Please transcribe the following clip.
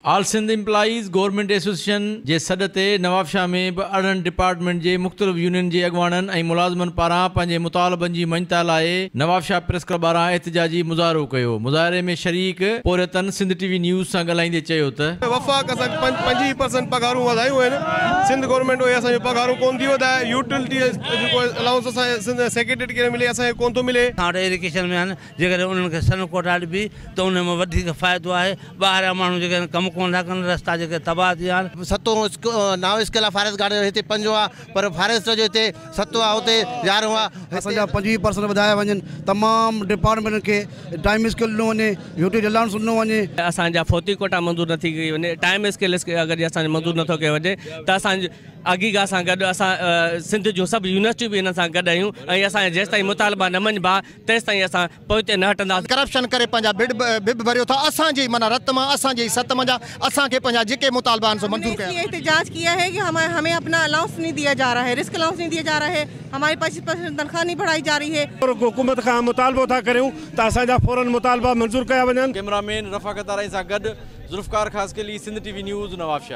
All Sindh employees government association جي سڏ تي نوابشاهه ۾ به 18 ڊپارٽمينٽ جي مختلف يونين جي اڳواڻن ۽ ملازمن پاران پنهنجي مطالبن جي مڃتا لاء نوابشاهه پريس ڪلب ٻاهران احتجاجي مظاهرو ڪيو. مظاهري ۾ شريڪ پورهيتن سنڌ ٽي وي نيوز سان ڳالهائيندي چيو ته. وفاق اسان کي 25 پرسنٽ پگهارون وڌايون آهن، سنڌ گورنمينٽ اهي اسان جون پگهارون ڪونه ٿي وڌائي، يوٽيلٽي جيڪو الائونس اسان کي سنڌ سيڪريٽريٽ کي ملي اسان کي ڪونه ٿو ملي. اسان وٽ ايريگيشن ۾ آهن، جيڪڏهن انهن کي سن ڪوٽا ڏبي ته ان ۾ وڌيڪ فائدو آهي. ٻاهريان ماڻهو جيڪي آهن ڪم ڪونه ٿا ڪن، رستا جيڪي تباهه ٿي ويا آهن. ستون نائون اسڪيل آهي فاريسٽ گارڊ جو هتي پنجون آهي پر فاريسٽ جو هتي ستون آهي اتي يارهون آهي. اسان جا 25 پرسنٽ وڌايا وڃن، تمام ڊپارٽمينٽن کي ٽائيم اسڪيل ڏنو وڃي، يوٽيلٽي الائونس ڏنو وڃي. اسان جا فوتي ڪوٽا منظور نه ٿي ڪئي وڃي، ٽائيم اسڪيل اگر جي اسان جو منظور نه ٿو ڪيو وڃي ته اسان اگيگا سان گڏ اسان سنڌ جون سڀ يونيورسٽيون به انهن سان گڏ آهيون ۽ اسان جا جيستائين مطالبا نه مڃبا تيستائين اسان پوئتي نه هٽنداسين. ڪرپشن ڪري پنهنجا بب ڀريو ٿا اسان جي معنيٰ رت مان اسان جي ئي ست منجهان اسان کي پنهنجا جيڪي مطالبا آهن سو منظور ڪيا. हमने इसलिए एहतजाज किया है कि हमें अपना अलाउंस नहीं दिया जा रहा है, रिस्क अलाउंस नहीं दिया जा रहा है, हमारी 25% तनख्वाह नहीं बढ़ाई जा रही है। हुकूमत खां मुतालबो था करियूं त असांजा फ़ौरन मुतालबा मंज़ूर कया वञनि। कैमरामैन रफ़ाकत आराई सां गॾु Zulfiqar Khaskheli, Sindh T V news, Nawabshah.